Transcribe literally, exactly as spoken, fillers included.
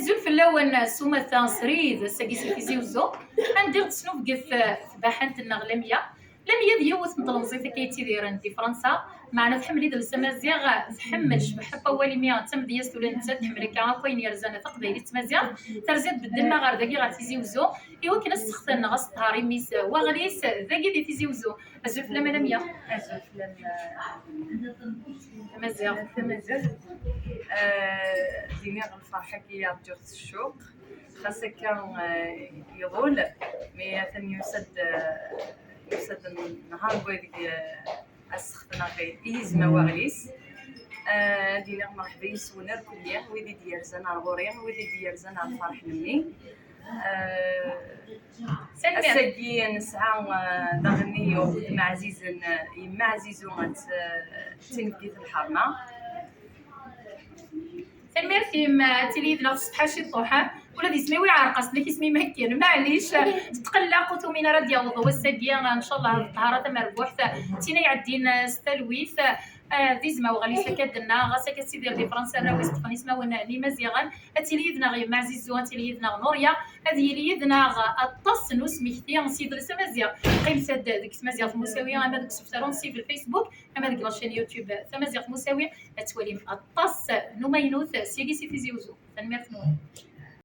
Azul fell-awen s umata srid, ass-agi si Tizi Uzzu, anda i ɣ-d-tesnubget tbaḥant-nneɣ Lamia. Lamia d yiwet n tlemẓit akka yettidiren di Fransa, meɛna tḥemmel idles amaziɣ, tḥemmel cbaḥa n wawal, imi d tamedyazt ula d nettat tḥemmel akka akk ayen yerzan taqbaylit d tmaziɣt. Terza-d beddel-nneɣ ɣer dagi ɣer Tizi Uzzu, iwakken ad s-sexten neɣ ad s-ṭṭher imi-s waɣlis dagi di Tizi Uzzu. Azul fell-am a Lamia. Azul fell-am, eh, tamaziɣt. Tamaziɣt. Eh, d-iniɣ lferḥ-agi rǧuɣ-t s ccuq. Xas akka, eh, iḍul, mi atan yusa-d, eh, yusa-d nnhar n wadeg, eh, ad sextneɣ i yizem awaɣlis. Eh, ad d-iniɣ merḥba yes-wen irkelli, wid i d-yerzan ar ɣur-i, wid i d-yerzan ar lferḥ n mmi. Eh, ass-agi nesɛa, eh, daɣen i uxeddim ɛzizen, eh, yemma Ɛzizu, ad t-, eh, d tinebgit n lḥerma. Tanemmirt-im, ad tili yid-neɣ s tḥaci ṭuḥ. Ula d isem-iw iɛreq-as, nekk isem-im akken. Maɛlic, tetqellaq ur tumin ara ad d-yaweḍ wass-agi, ncallah d ṭṭhara tamerbuḥt, d tin ay iɛeddin s talwit. Eh, d izem aweɣlis akka d-nna, ɣas akka tettidir di Fransa, arraw-is ṭṭfen ismawen n Imaziɣen. Ad tili yid-neɣ yemma Ɛzizu, ad tili yid-neɣ Nuria, ad yili yid-neɣ aṭas n usmekti s yidles amaziɣ. Qqimet-d deg Tmaziɣt Musawi, ama deg usebter unṣib Facebook, ama deg la chaîne YouTube Tamaziɣt Musawi, ad twalim aṭas n umaynut syagi si Tizi Uzzu. Tanemmirt-nwen.